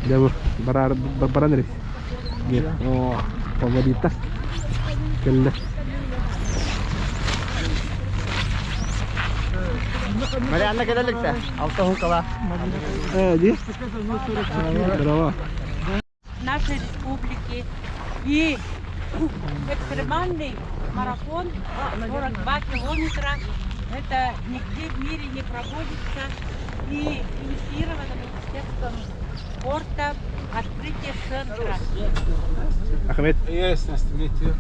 Дьэ бу бараары баран эрэ. О, фаворита кэллэ. Марианна кэлэ Алта хукала. Э, ди? Здорово. Нашей республики и экстремальный марафон 42 километра. Это нигде в мире не проводится. И инициировано Министерством спорта открытие центра. Ахмед. Yes, nice to meet you.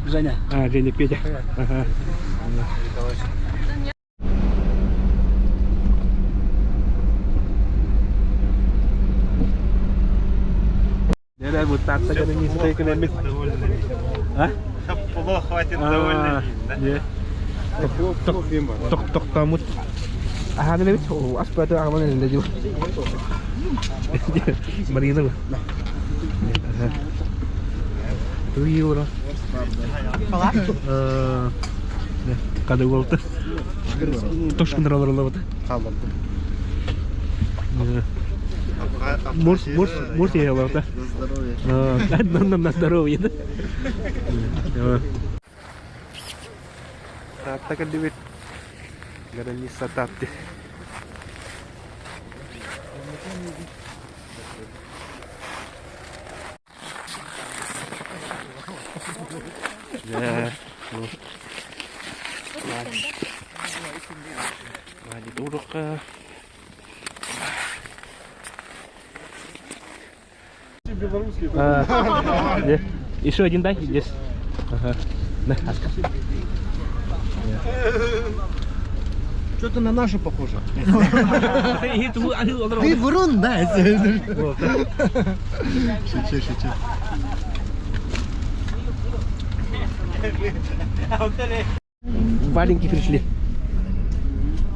Женя. А, Женя, Петя. Ага. Дьэ, бу Таатта границата кэлэммит. А? Плохо хватит довольно. Дьэ. Тохтооммут. Аһаан эбит. Аспаты аҕалан эрэллэр дии. Марина бу. Туй ура. Кады болду. Тошкундар олороллор Хааллардым. Мурс, мурс, мурс ел да. На здоровье. На здоровье, да. Таатта кэллибит. Граница Таатты. Дьэ, бу Влади Еще один дай здесь. Ага. На, аска. Что-то на нашу похоже. Ты врун, да? Шучу, шучу. Валенки пришли.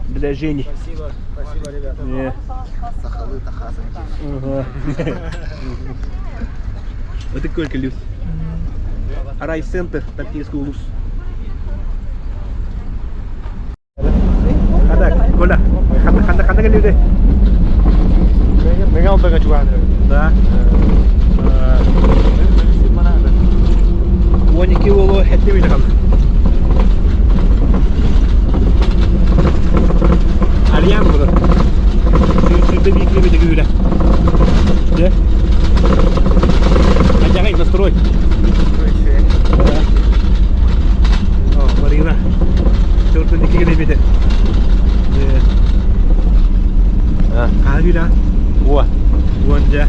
Для Жени. Спасибо, спасибо, ребята. Сахалы Ага. Это сколько люс? Райцентр, Тактильский улус. Хата, Коля, ханна ханна ханна кэллибит? Мега алтага чугаан. Да. 12 уолу хэтти биле Арьян буду. Сүүрдэ биир километр күүрэ. Дьэ. Адьаҕай настрой. О, Марина. Төртүн икки километр. Хаһыыра. Уа. Уон дьэ.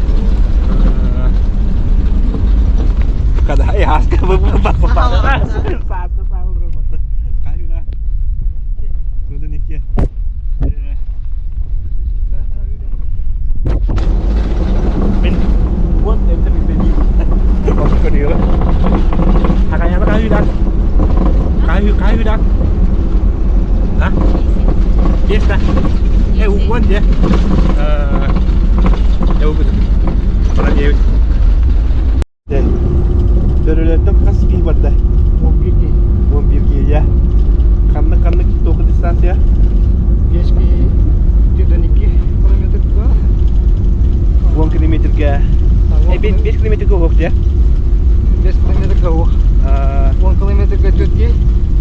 Kada ay haska Хаһыыра. Төртүн икки. Мин уон эбитэ билбэт Көрүөҕэ. Хахайана хаһыыра. Хаһыыра. А? Биэс да? Э, уон дьэ. Э, угут. Баран диэбит. Төрөлөттөн хас киһи барда? 11 киһи. 11 киһи, дьэ. Ханнык-ханнык туох дистанция? 5 киһи 2 километр туда. 10 километрга. Э, 5 километрга уһук дьэ. 5 километрга уһук. 10 километрга 4 киһи.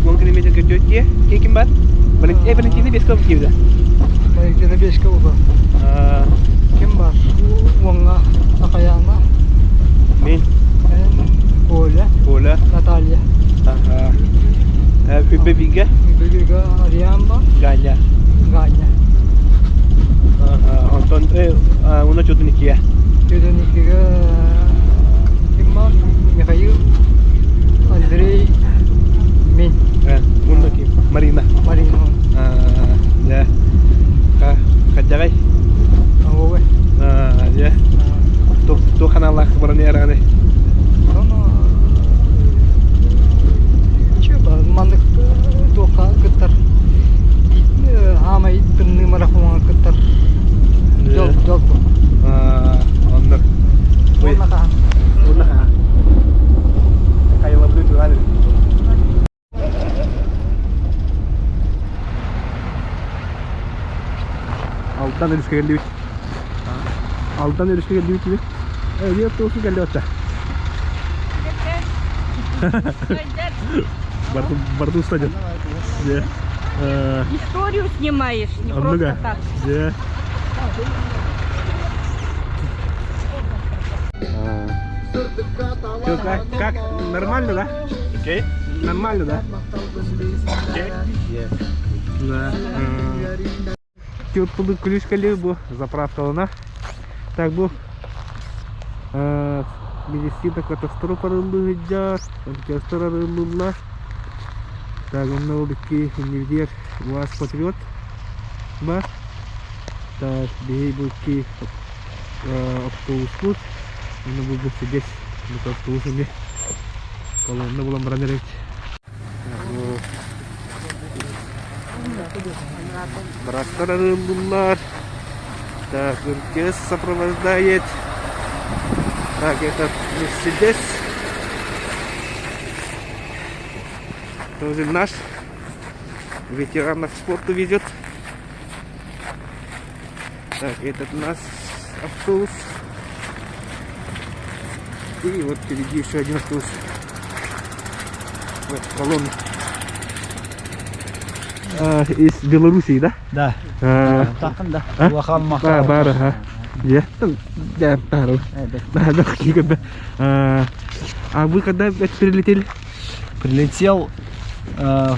10 километрга 4 киһи. Ким ким бар? Э, Валентина 5 километр да. Валентина 5 километр. Ким бар? Уонга Акаяна. Мин. Коля. Коля. Наталья. Ага. Бибига. Бибига Ариамба. Ганя. Ганя. Ага. Онтон уна чудуникия. Чудуникига ким бар? Михаил, Андрей, мин. Мунна ким? Марина. Марина. Дьэ. Хаддьаҕай. Ой. Дьэ. Туох ханаалаах баран эрэҕиний? Маннык туохха кыттар аамай тымныы марафоҥҥа кыттар дьол дьол Оннук. Уонна хаһан? Уонна хаһан? Хайалабыты туһан Алтан өрүскэ кэллибит. Алдан өрүскэ кэлдибит дии. Э, автобуска кэлли бачча. Барду барду устадьон. Историю снимаешь, не просто так. Как, как? Нормально, да? Окей? Нормально, да? Окей? Да. Түөрт күлүс кэлии бу заправкалана. Так бу медицина катастрофа арыллыһыдьар, оркестр арыллыллар. Так, онно ол икки иннибитигэр УАЗ Патриот бар. Так, биһи бу икки автобуспут. Онно бу Мерседес, бу автобус эмиэ колонна булан баран эрэбит. Браттар арыыллылар. Так, МТС сопровождает. Так, этот Мерседес. Тоже наш ветеранов спорта везет. Так, этот наш автобус. И вот впереди еще один автобус. Вот, колонна. А, из Белоруссии, да? Да. А, Такын да. А? Улахан Да, махал. бар, ага. Я, да, да, да, да, когда. А, а вы когда это прилетели? Прилетел в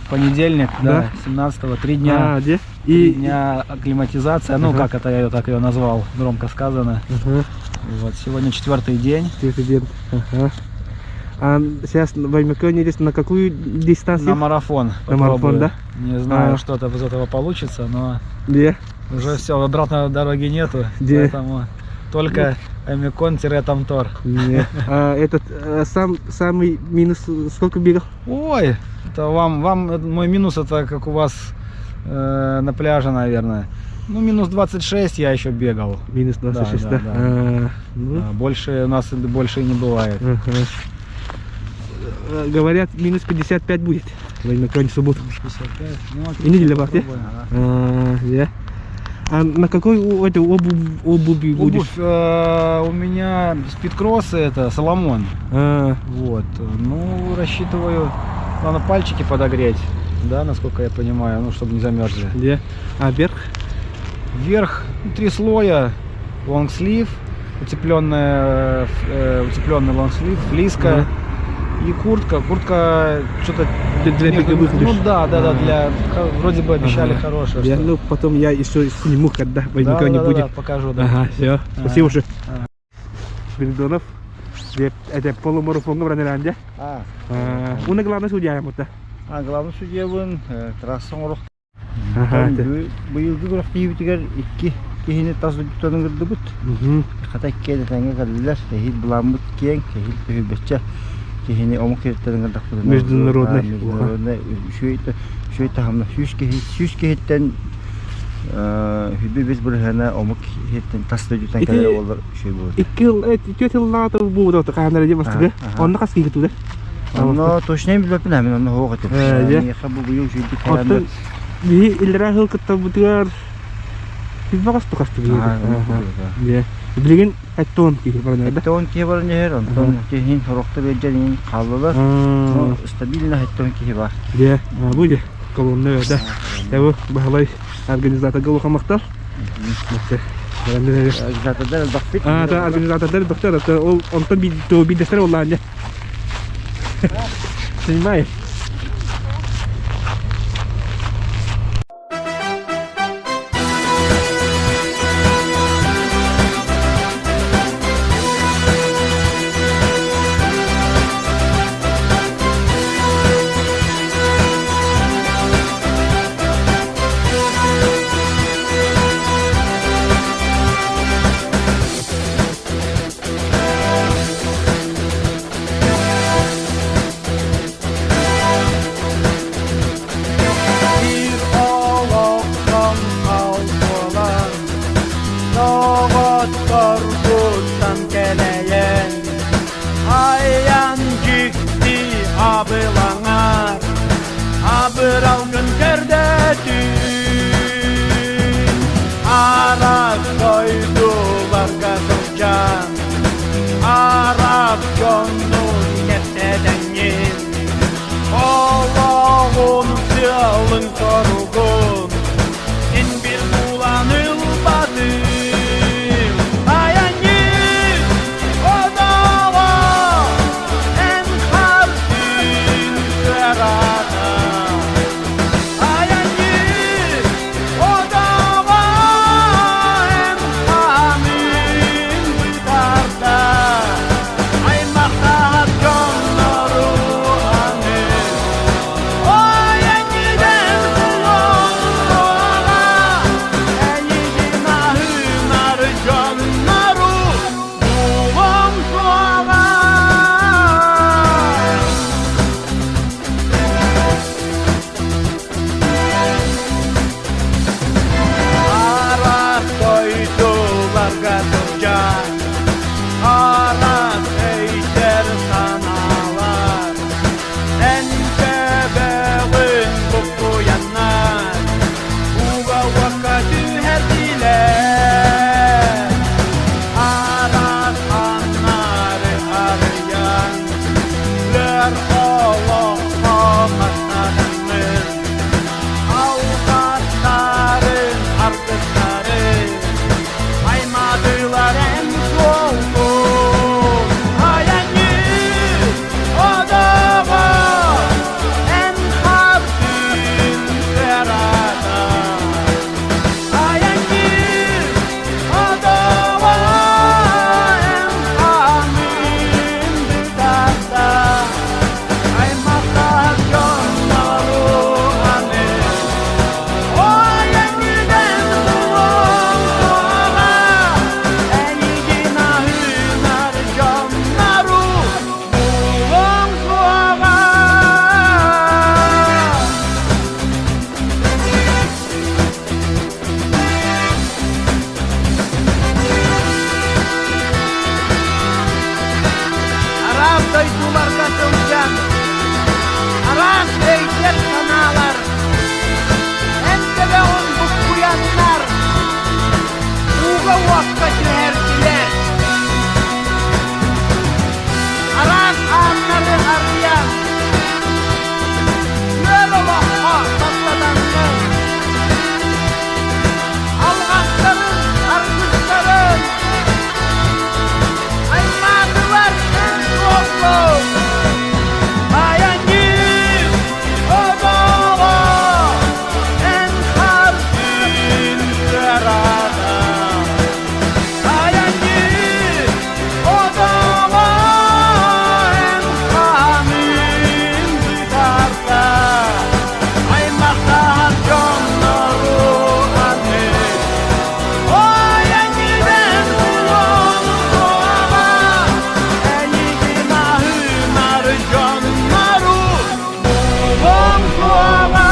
понедельник, да, 17-го, 3 дня. А, где? Три дня акклиматизация, ну как это я так ее назвал, громко сказано. Вот, сегодня четвертый день. Четвертый день. Ага. А сейчас в Оймяконе здесь на какую дистанцию? На марафон. На марафон, попробую. да? Не знаю, А. что там из этого получится, но Где? уже все, обратно дороги нету, Где? поэтому только Оймякон-Томтор. Не. А, этот сам самый минус сколько бегал? Ой, это вам мой минус это как у вас на пляже, наверное. Ну, минус 26 я еще бегал. Минус 26, да? Да, да, А, ну, А, больше у нас больше и не бывает. ага. Говорят, минус 55 будет в Оймяконе в субботу. 55. Ну, И отлично, неделя бах, да? попробуем. А, я. А на какой это обуви будешь? Обувь у меня спидкроссы, это Salomon. А, Вот. Ну, рассчитываю, главное пальчики подогреть, да, насколько я понимаю, ну, чтобы не замерзли. где? А верх? Вверх, ну, три слоя, лонгслив, утепленный лонгслив, флиска и куртка. Куртка что-то Для беговых Ну лишь. да, для вроде бы обещали Ага. хорошее. Я, что- ну, потом я еще сниму, когда в да, Оймяконе да, да, будет. да, покажу, да. Ага, все. Спасибо уже. Ага. Спиридонов. Это полумарафон баран. А, Уна главный судья ему да. а главный судьябын трасса оҥоруох Ага. это. быйылгы күрэхтэһиибитигэр икки киһини тас дойдуттан ыҥырдыбыт. Мгм. Хата икки тэҥҥэ кэллилэр. Эһиил былааммыт киэҥ, эһиил түһүлбэччэ киһини омук сириттэн ыҥырдахпытына. Международный. Международный үчүгэй таһымна 100 киһи 100 киһиттэн 25 бырыһыана омук сириттэн тас дойдуттан Ити- кэлэр буоллар үчүгэй буолар. Икки жыл, 4 жыллааҕыта буолбут хаанара дии бастыгы. Ага. Онно хас киһи туда? Онно точно билбэппин мин онно суох этим. Дьэ. Миэхэ бу быйыл үчүгэйдик Оттон биһи иллэрээ сыл кыттарбытыгар билбэҕэс тукасты биһиги. Дьэ. Билигин 70 киһи баран да. 70 киһи баран иһэр, онтон киһин сорохтор ыалдьан хааллылар. Ну, стабильно 70 киһи бар. Дьэ, бу дьэ колонна да. Дьэ бу Баһылай организатор улахан махтал. Баран эрэр. Организатордар элбэхпит. А, та организатордар доктор, это ол онтон би то бидэстэр оллаан дьэ. Снимай. Биир олохтон буолан Доҕотторгуттан кэлэйэн Айан дьикти абылаҥар Абыралгын көрдөөтүм Араас дойдулар сылдьан араас өйдөр-санаалар эн төбөҕүн буккуйаннар ууга-уокка түһэрдилэр. Араас ааннары арыйан үөр олоххо тастатаҥҥын алҕастарын, аргыстарын аймаатылар эн суолгун. Айанньыт одоҕо эн хардыын ыараата. Айанньыт одоҕо эн хаанын бытарда. Аймахтаах дьоннору аны Ой, аньыдан эйигин аһынар дьоннору булуом суоҕа,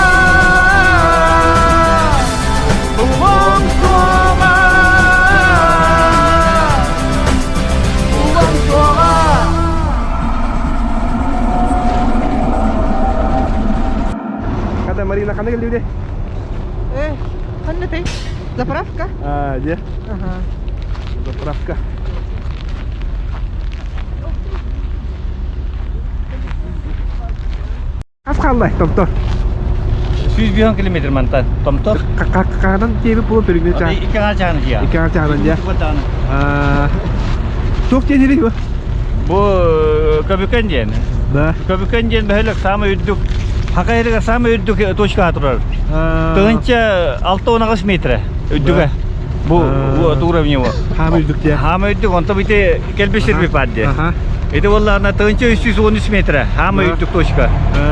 булуом суоҕа, булуом суоҕа. Хата Марина ханна кэллибит? Э, ханна ты? Заправка? А, где? Ага. Заправка. Хас хаалла, Томтор? 101 километр мантан Томтор. Хаһанан тиэби буолан төрүҥҥэ чаа. Икки аҥаар чааны дьиэ. Икки аҥаар чаанан дьиэ. Туох диэн иһирий бу? Бу Көбүкэн диэн. Да. Көбүкэн диэн бөһүөлэк саамай үрдүк Хака иһигэр саамай үрдүк точкаҕа турар. Тыһыынча 68 метрэ үрдүгэ. Бу уровень его. Хаамай үрдүк диэ. Хаамай үрдүк, онто ити кэлбит сирби баар диэ. Ити буоллаҕына 1313 метрэ хаамай үрдүк точка.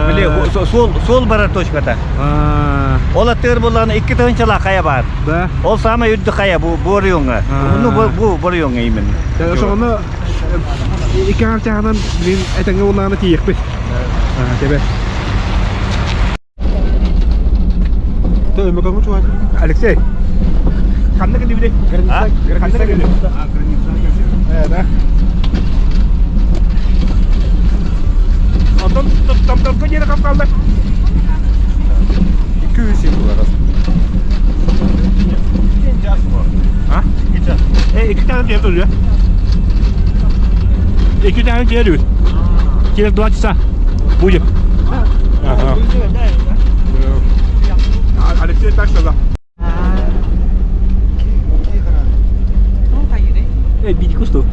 Били суол суол барар точката. Ол аттыгар буоллаҕына 2 тыһыынчалаах хайа баар. Да. Ол саамай үрдүк хайа бу бу оройуоҥҥа. Ну бу бу оройуоҥҥа именно. Ошоҕоно икки аҥар чааһынан мин этэҥҥэ улаана тиийиэхпит. Тебе. Алексей, ханна кэллибитий? Ханна кэллибитий? Да. Онтон Томторго диэри хас хаалла? 200 булар. А? Iki tane diğer duruyor. İki tane diğer duruyor. Через 2 часа будет. Ага. Алексей так сказал. Биди кусту.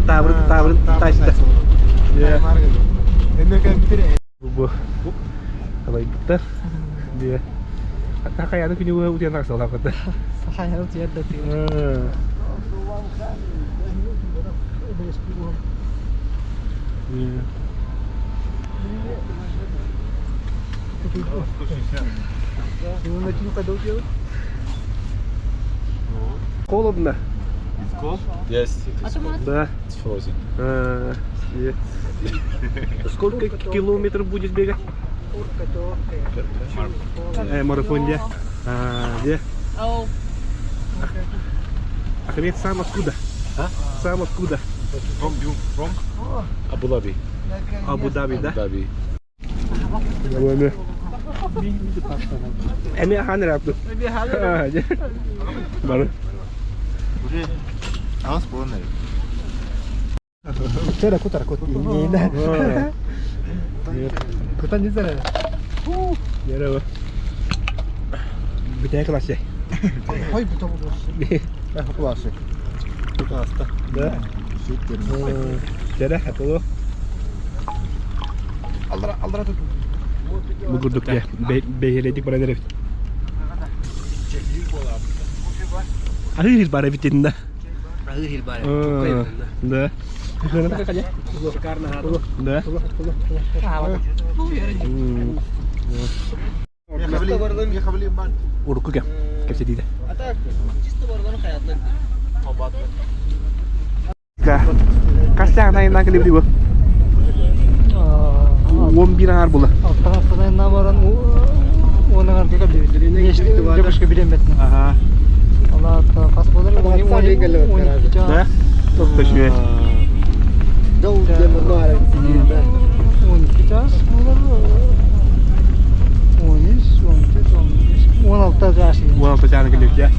Тавр, тавр, тайста. Бу. Алайбыттар. Дие. Хакаяны күнү утуйан тахсалаахыта. Сахая утуйар да тыыр. Холодно. It's cold? Yes, it is cold. Да. It's frozen. А, Сколько километров будет бегать? Марафон, где? А, где? Ахмед сам откуда? А? Сам откуда? From you? From? Abu Dhabi. Абу-Даби, да? Abu Dhabi. Эми ахан рапты. Бары. Аҕыс буолан эрэр. Вчера кутар кут. Не, Кутан не знаю. Яра. Бүтэ классе. Ой, бу Кулаасы. Кулааста. Да. Жара хатылы. Алдыра, алдыра тут. Бу курдук дьэ бэйэлэдик баран эрэбит. Аһыы баар эбит да. Аһыы Да. Да. Урукку кэм. Кэпсэтиитэ. Хас чааһынан кэлибитий бу? 11 аҥаар буолла. Алтан баран уонагар кэлбит. Девушка билембетин. Ага. Ала хас болар? Да? Точно. 12 чаас буолар. 13, 14, 15, 16 чаас. 16 чааны келип, я.